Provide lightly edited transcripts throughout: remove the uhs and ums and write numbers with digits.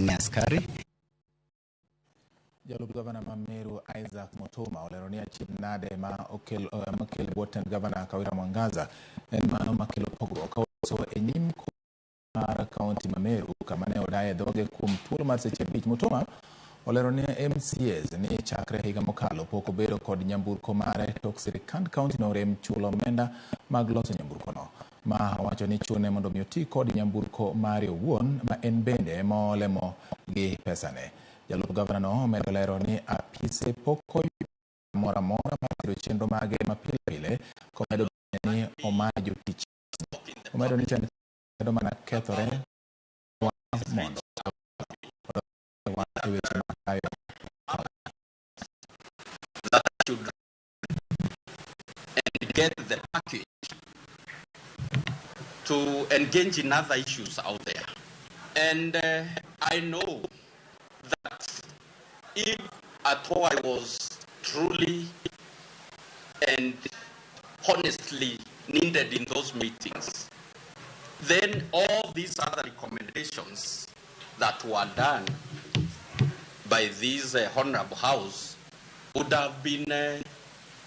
Ni askari. Jalup gavana ma Meru Isaac Mutuma olero ni achiedh nade ma okel makel bwo tend gavana Kawira Mwangaza en mano makelo pogruok ka oloso e nyim mar kaunti ma Meru kama ne odaye dhoge kuom thuolo mar seche 5. Mutuma olero ne MCAs ni chakre higa mokalo pok obedo kod nyamburko mare tok sirikand kaunti no rem chulo omenda mag loso nyamburko no. Ma owacho ni chune mondo mi oti kod nyamburko mare owuon ma en bende ema mo gi pesane. Jalup gavana no omedo lero ni apise pok oyudo moro amora mar siro chenro mage ma pile pile komedo ni omayo jotich. Omedo ni tend medo mana kethore mondo e weche matayo that should and get the package to engage in other issues out there. And I know that if at all I was truly and honestly needed in those meetings, then all these other recommendations that were done by this honorable house would have been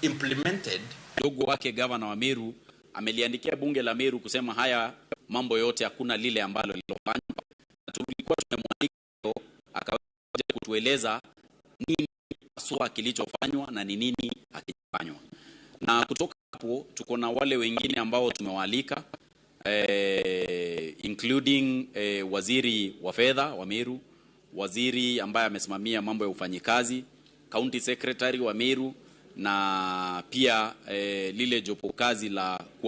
implemented. Ndugu wake gavana wa Meru ameliandikia bunge la Meru kusema haya mambo yote hakuna lile ambalo lilofanywa. Na tulikuwa tumemwalika akaweza kutueleza nini haswa kilichofanywa na ni nini hakijafanywa. Na kutoka hapo tuko na wale wengine ambao tumewaalika including waziri wa fedha wa Meru, waziri ambaye amesimamia mambo ya ufanyikazi, county secretary wa Meru na pia lile jopo kazi la kuwa